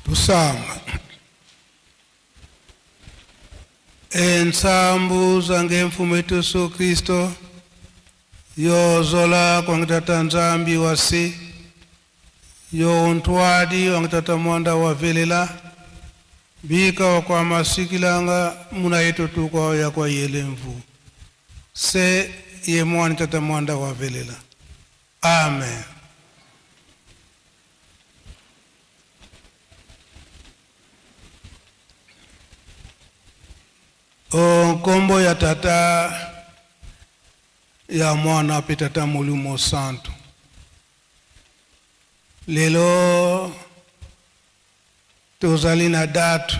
Tusamba. Ensambu zange mfumu wetu Yesu Kristo yozola kwange tata Nzambi wasi yo untwadi wange tata mwanda wa velela bika wa kwa masikilanga muna yetu tukwa ya kwa yelemvu se ye mwani tata mwanda wa velela. Amen. O nkombo ya Tata, ya Mwana mpe Tata Molimo Santu. Lelo tozali na date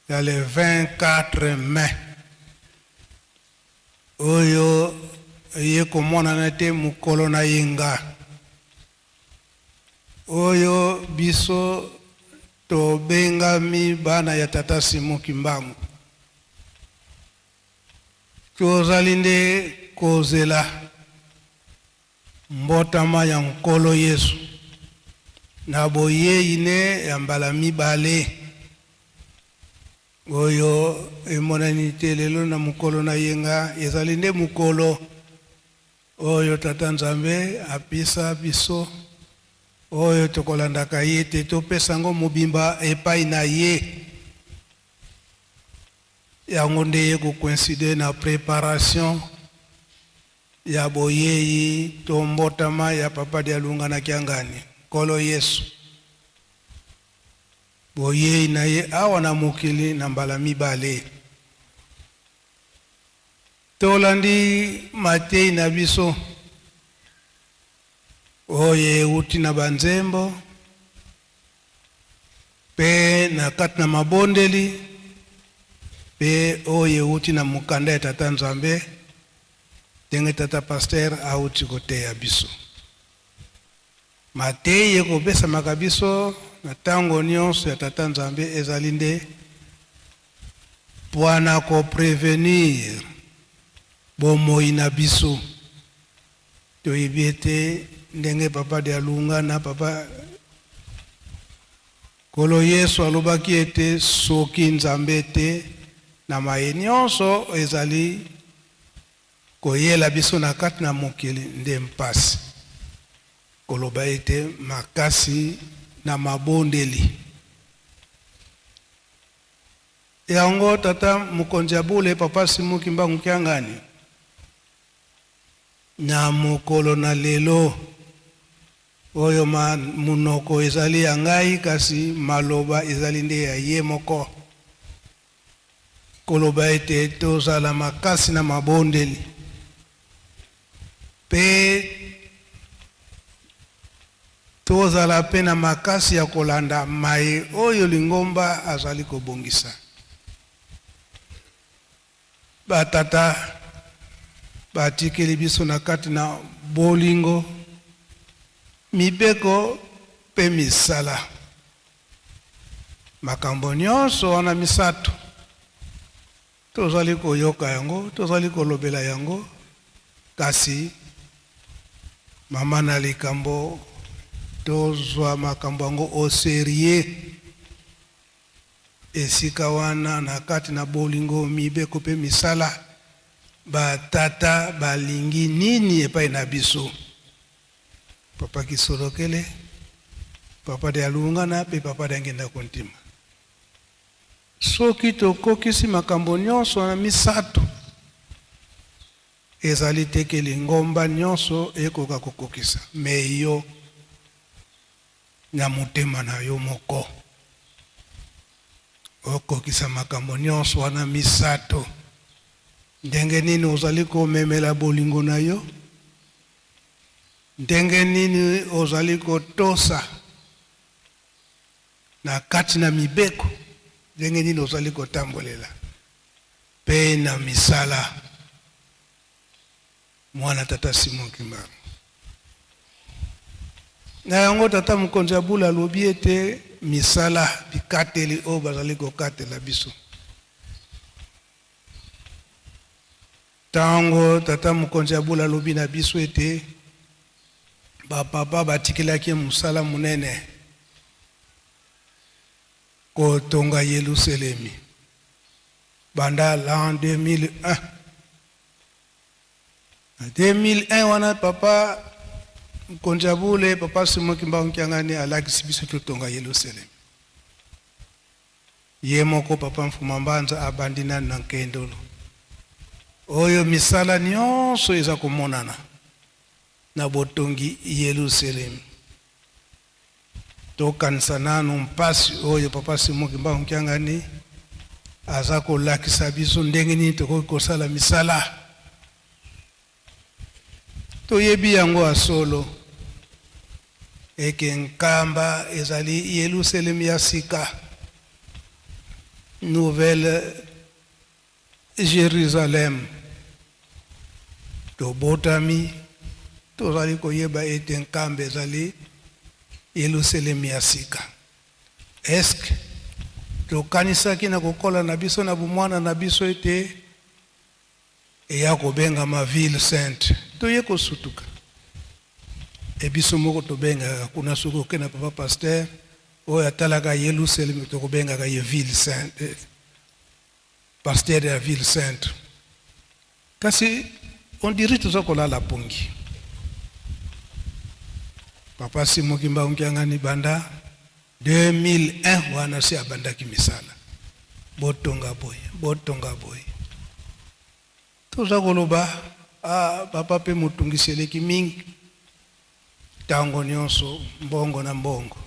ya le 24 mai oyo eye komonana te mokolo na yenga oyo biso tobengami bana ya Tata Simon Kimbangu. Tozali nde kozela mbotama ya Nkolo Yesu na boyei ne ya mbala mibale oyo emonani te lelo na mokolo na yenga. Ezali nde mokolo oyo Tata Nzambe apesa biso, oyo tokolandaka ye te, topesa yango mobimba epai na ye. Yango nde ye kocoïncider na préparation ya boyei to mbotama ya Papa Dialunga na Kiangani, Nkolo Yesu. Boyei na ye awa na mokili na mbala mibale. Tolandi matei na biso oyo euti na banzembo mpe na kati na mabondeli mpe oyo euti na mokanda ya Tata Nzambe, ndenge Tata Pasteur auti koteya biso. Mateyi ekopesamaka biso na ntango nyonso ya Tata Nzambe ezali nde pwana ko prevenir bomoi na biso. Toyebi ete ndenge Papa Dialunga na Papa Nkolo Yesu alobaki ete soki Nzambe te na maye nyonso ezali koyela biso na kati na mokili nde mpasi. Koloba ete makasi na mabondeli. Yango tata mokonzi ya bule Papa Simon Kimbangu Kiangani na mokolo na lelo oyo ma monoko ezali ya ngai kasi maloba ezali nde ya ye moko, koloba ete tozala makasi na mabondeli mpe tozala mpe na makasi ya kolanda maye oyo lingomba azali kobongisa. Batata batikeli biso na kati na bolingo, mibeko mpe misala. Makambo nyonso wana misato tozali koyoka yango, tozali kolobela yango, kasi mama na likambo tozwa makambo yango au sérieux. Esika wana na kati na bolingo, mibeko mpe misala, batata balingi nini epai na biso? Papa Kisolokele, Papa Dialungana mpe Papa Diangienda Kuntima. Soki tokokisi makambo nyonso wana misato, ezali te ke lingomba nyonso ekoka kokokisa, mais yo na motema na yo moko okokisa makambo nyonso wana misato. Ndenge nini ozali komemela bolingo na yo? Ndenge nini ozali kotosa na kati na mibeko? Ndenge nini ozali kotambolela mpe na misala? Mwana tata Simon Kimbangu. Na yango tata mokonzi ya bula alobi ete misala bikateli oyo bazali kokatela biso. Tango tata mokonzi ya bula alobi na biso ete bapapa batikelaki ye mosala monene. Kotonga Yelusalemi banda l'an 2001. Na 2001 wana, papa mokonzi ya bule, papa Simon Kimbangu Kiangani, alakisi biso totonga Yelusalemi. Ye moko papa Mfuma Mbanza abandi nanu na nkendolo oyo misala nyonso eza komonana na botongi Yelusalemi. Tokanisa nanu mpasi oyo papa Simon Kimbangu Kiangani aza kolakisa biso ndenge nini tokoki kosala misala. Toyebi yango ya solo eke Nkamba ezali Yelusalemi ya sika, Nouvelle Jerusalem. Tobotami tozali koyeba ete Nkamba ezali Yelusalemi ya sika. Est-ce tokanisaki na kokola na biso, na bomwana na biso, ete eya kobengama ville sainte? Toye kosutuka e biso moko tobengaka kuna. Soki okende na papa pasteur oyo atalaka Yelusalemi, tokobengaka ye ville sainte, pasteur ya ville sainte. Kasi on dirait toza kolala pongi. Papa Simon Kimbangu Kiangani, banda 2001 wana si abandaki misala, botonga boye, botonga boye. Toza koloba: ah, papa mpe motungisi eleki mingi, ntango nyonso mbongo na mbongo.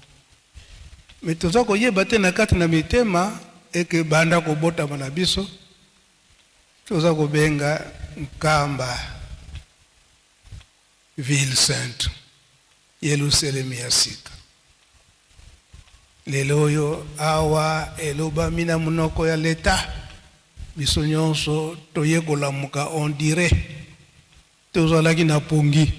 Me toza koyeba te na kati na mitema eke banda kobotama na biso toza kobenga Nkamba ville sainte, Yelusalemi ya sika. Lelo oyo awa elobami na monoko ya leta, biso nyonso toye kolamuka. On dirait tozalaki na pongi.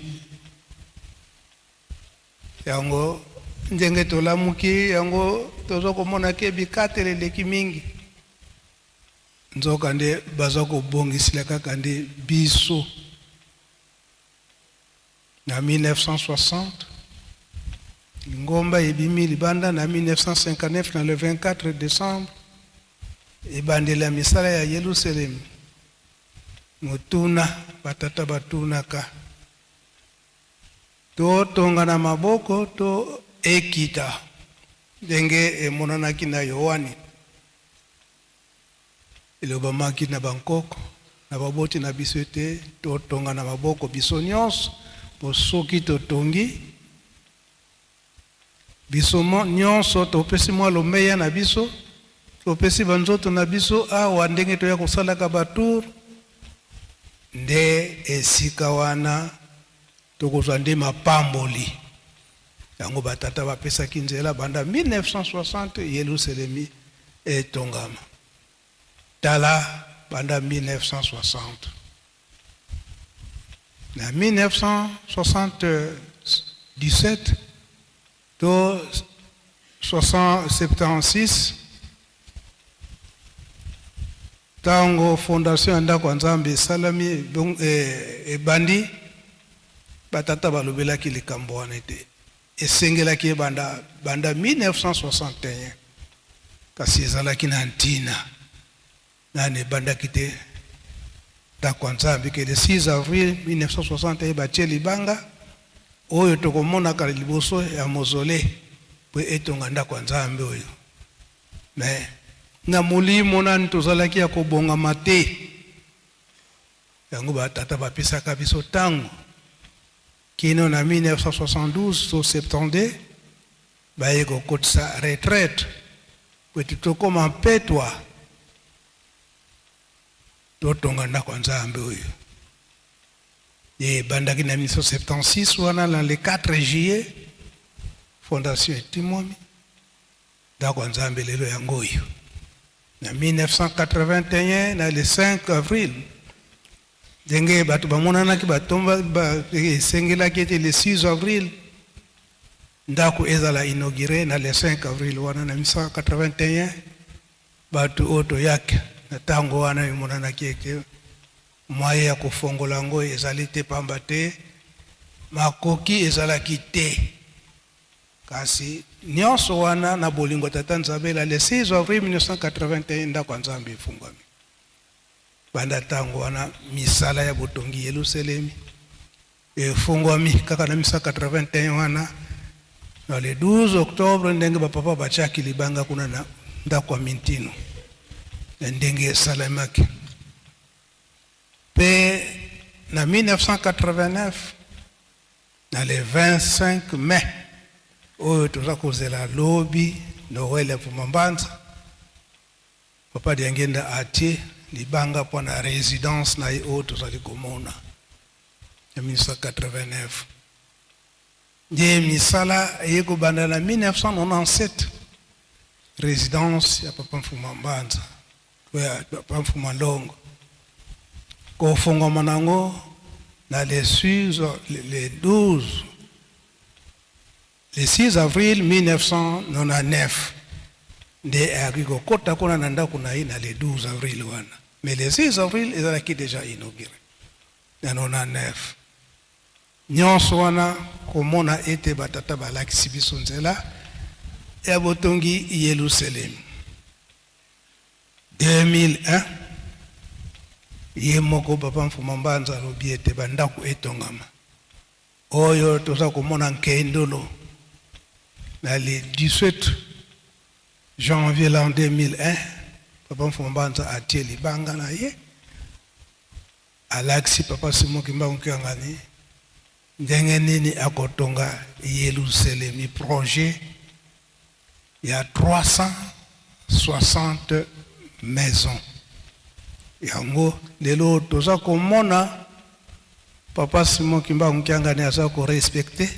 Yango ndenge tolamuki yango, toza komona ke bikatele eleki mingi. Nzoka nde baza kobongisela kaka nde biso. Na 1960 lingomba ebimi libanda. Na 1959, na le 24 décembre, ebandeli ya misala ya Yelusalemi. Motuna batata batunaka: totonga na maboko to ekita ndenge emonanaki na Yohani? Elobamaki na bankoko na baboti na biso ete totonga na maboko biso nyonso, po soki totongi biso nyonso, topesi mwa lomeya na biso, topesi banzoto na biso awa ndenge toya kosalaka batour nde esika wana tokozwa nde mapamboli. Yango batata bapesaki nzela banda 1960 Yelusalemi etongama. Tala, banda 1960, na 1977 to 76, ntango fondation ya ndako ya Nzambe esalami, ebandi, batata balobelaki likambo wana ete esengelaki ebanda banda 1961, kasi ezalaki na ntina nani ebandaki te. Ndako ya Nzambe ke le 6 avril 1961 batie libanga oyo tokomonaka liboso ya mausolée po etonga ndako ya Nzambe oyo. Me na molimo nani tozalaki ya kobongama te. Yango batata bapesaka biso ntango kino na 1972 to 72 baye kokotisa retraite po ete tokóma mpetwa, totonga ndako ya Nzambe oyo. Ebandaki na 1976 wana, na le 4 juillet, fondation etimwami. Ndako ya Nzambe lelo yango oyo. Na 1981, na le 5 avril, ndenge bato bamonanaki batomba, esengelaki ete le 6 avril ndako ezala inauguré. Na le 5 avril wana na 1981, bato oyo toyaki na ntango wana, emonanaki ete moyen ya kofongola yango ezali te, pamba te makoki ezalaki te. Kasi nyonso wana na bolingo ya Tata Nzambe, la le 6 avril 1981 ndako ya Nzambe efungwami. Banda ntango wana misala ya botongi Yelusalemi efungwami kaka na 1981 wana na le 12 octobre, ndenge bapapa batiaki libanga kuna na ndako ya Mintino, na ndenge esalemaki. Mpe na 1989 na le 25 mai oyo toza kozela lobi, Noël ya Mfuma Mbanza, Papa Diangienda atie libanga mpo na residence na ye oyo tozali komona ya 1989. Nde misala eye kobanda na 1997, residence ya Papa Mfuma Mbanza to ya Papa Mfuma Longo kofungwama nango na le 6, le 12, le 6 avril 1999. Nde ayaki kokɔta kuna na ndako na ye na le 12 avril wana, mais le 6 avril ezalaki déjà inauguré na 99. Nyonso wana komona ete batata balakisi biso nzela ya botongi Yelusalemi. 2001, ye moko Papa Mfuma Mbanza alobi ete bandako etongama oyo toza komona Nkendolo. Na le 17 janvier l'an 2001, Papa Mfuma Mbanza atie libanga na ye, alakisi Papa Simon Kimbangu Kiangani ndenge nini akotonga Yelusalemi, projet ya 360 maison. Yango lelo toza komona Papa Simon Kimbangu Kiangani aza korespecter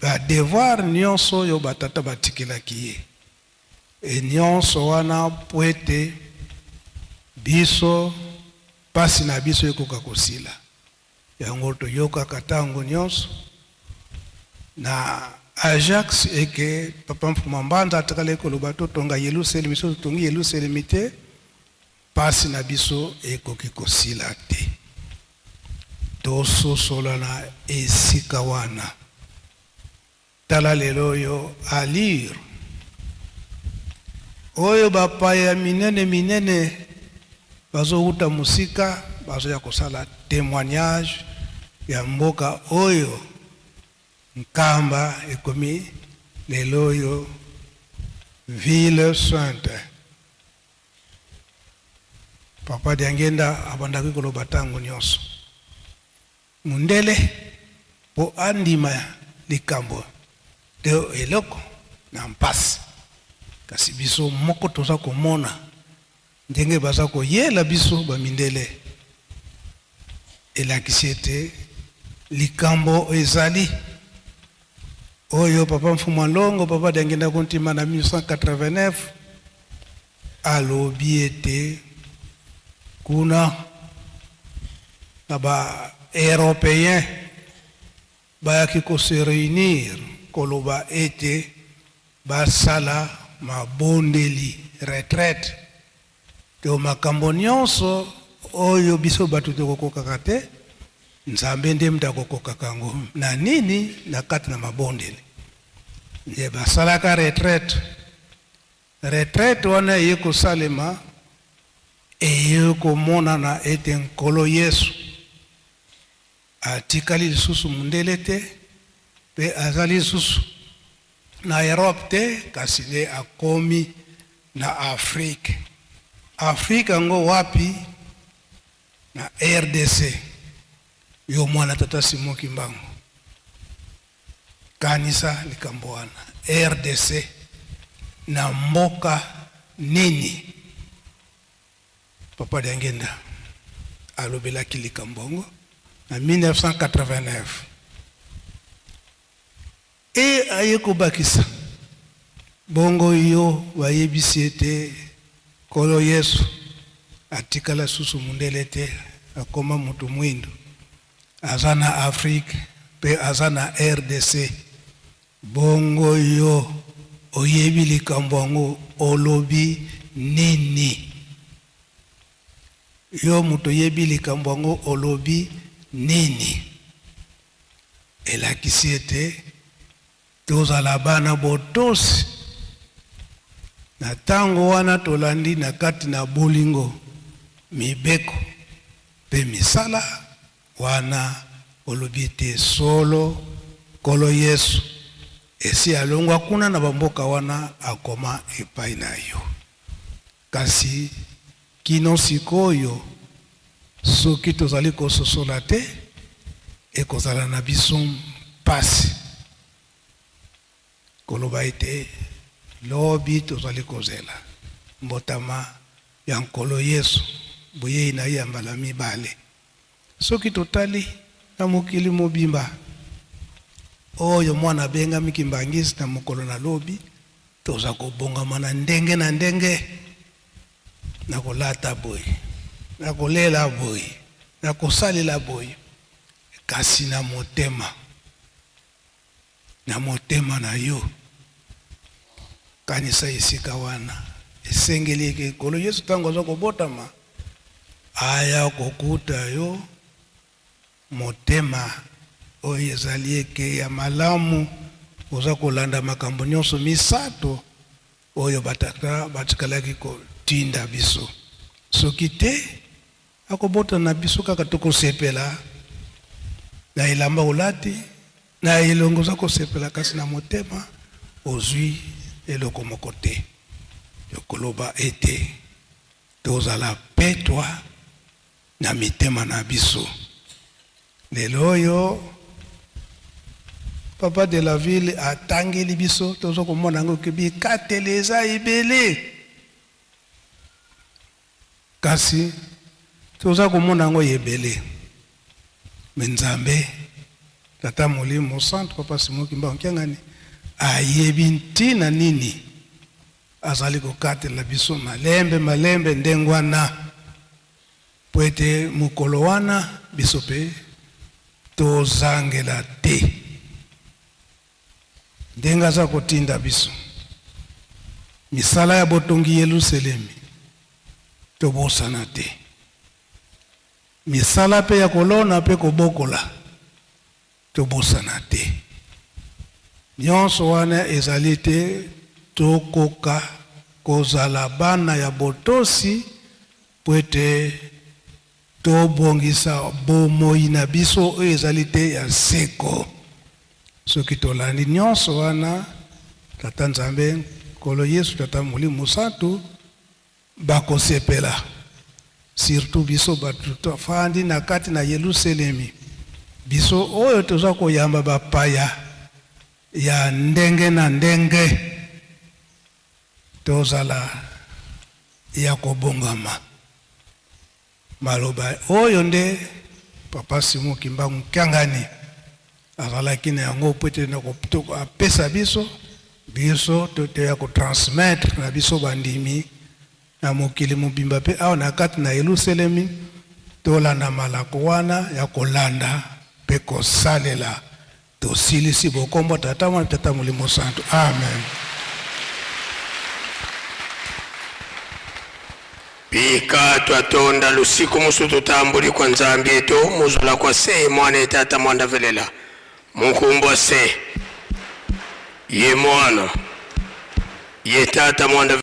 badevoir nyonso oyo batata batikelaki ye. E nyonso wana po ete biso mpasi na biso ekoka kosila. Yango toyokaka ntango nyonso na Ajax eke Papa Mfuma Mbanza atikali koloba totonga Yelusalemi. So totongi Yelusalemi te, mpasi na biso ekoki kosila te. Tososola na esika wana. Tala lelo oyo allure oyo bapaya minene minene bazowuta mosika, bazoya kosala témoignage ya mboka oyo Nkamba ekomi lelo oyo ville sainte. Papa Diangenda abandaki koloba ntango nyonso, mundele mpo andima likambo te eloko na mpasi, kasi biso moko toza komona ndenge baza koyela biso bamindele, elakisi ete likambo ezali oyo Papa Mfuma Longo, Papa Diangenda Kuntima, na 1989 alobi ete kuna na baeuropéen bayaki kose réunir, koloba ete basala mabondeli, retraite, to makambo nyonso oyo biso bato tokokokaka te, Nzambe nde mutu akokokaka yango na nini, na kati na mabondeli. Nde basalaka retraite. Retraite wana eye kosalema, eye komonana ete Nkolo Yesu atikali lisusu mundele te, mpe azali lisusu na Europe te, kasi nde akomi na Afrique. Afrique yango wapi? Na RDC. Yo mwana Tata Simon Kimbangu, kanisa likambo wana. RDC na mboka nini? Papa Diangenda alobelaki likambo yango na 1989. E aye kobakisa bongo, yo bayebisi ete Nkolo Yesu atikala susu mundele te, akoma moto mwindu, aza na Afrique mpe aza na RDC. Bongo yo oyebi likambo yango, olobi nini? Yo moto oyebi likambo yango, olobi nini? Elakisi ete Tozala bana botosi na ntango wana tolandi na kati na bolingo mibeko mpe misala wana. Olobi ete solo Nkolo Yesu esi alongwa kuna na bamboka wana akoma epai na yo. Kasi kino sikoyo, soki tozali kososola te, ekozala na biso mpasi koloba ete lobi tozali kozela mbotama ya Nkolo Yesu, boyei na ye ya mbala mibale. Soki totali na mokili mobimba oyo mwana abengami Kimbanguiste na mokolo na lobi, toza kobongama na ndenge na ndenge, na kolata boye, na kolela boye, na kosalela boye, kasi na motema, na motema na yo, kanisa esika wana esengeli eke Nkolo Yesu ntango aza kobotama aya kokuta yo motema oyo ezali eke ya malamu, oza kolanda makambo nyonso misato oyo batata batikalaki kotinda biso. Soki te, akobota na biso kaka tokosepela na elamba olati, na elongo oza kosepela, kasi na motema ozwi eloko moko te. Yokoloba ete tozala petwa na mitema na biso. Lelo oyo papa de la ville atangeli biso, toza komona yango ke bikateli eza ebele, kasi toza komona yango ebele. Me Nzambe Tata Molimo Santu, Papa Simon Kimbangu Kiangani ayebi ntina nini azali kokatela biso malembe malembe ndenge wana, po ete mokolo wana biso mpe tozangela te ndenge aza kotinda biso misala ya botongi Yelusalemi, tobosana te misala mpe ya kolona mpe kobokola, tobosana te. Nyonso wana ezali te tokoka kozala bana ya botosi po ete tobongisa bomoi na biso oyo ezali te ya seko. Soki tolandi nyonso wana, Tata Nzambe, Nkolo Yesu, Tata Molimo Mosantu bakosepela, surtout biso bato tofandi na kati na Yelusalemi, biso oyo toza koyamba bapaya ya ndenge na ndenge, tozala ya kobongama. Maloba oyo nde Papa Simon Kimbangu Kiangani azalaki na yango po ete apesa biso, biso toya kotransmettre na biso bandimi na mokili mobimba mpe awa na kati na Yelusalemi, tolanda malako wana ya kolanda mpe kosalela. Tosilisi bokombo Tata Mwana Tata Molimo Santu. Amen. Bika twatonda lusiku musu tutambuli kwa Nzambi etu muzula kwa se mwana e tata mwanda velela munkumbwa se ye mwana ye tata mwanda.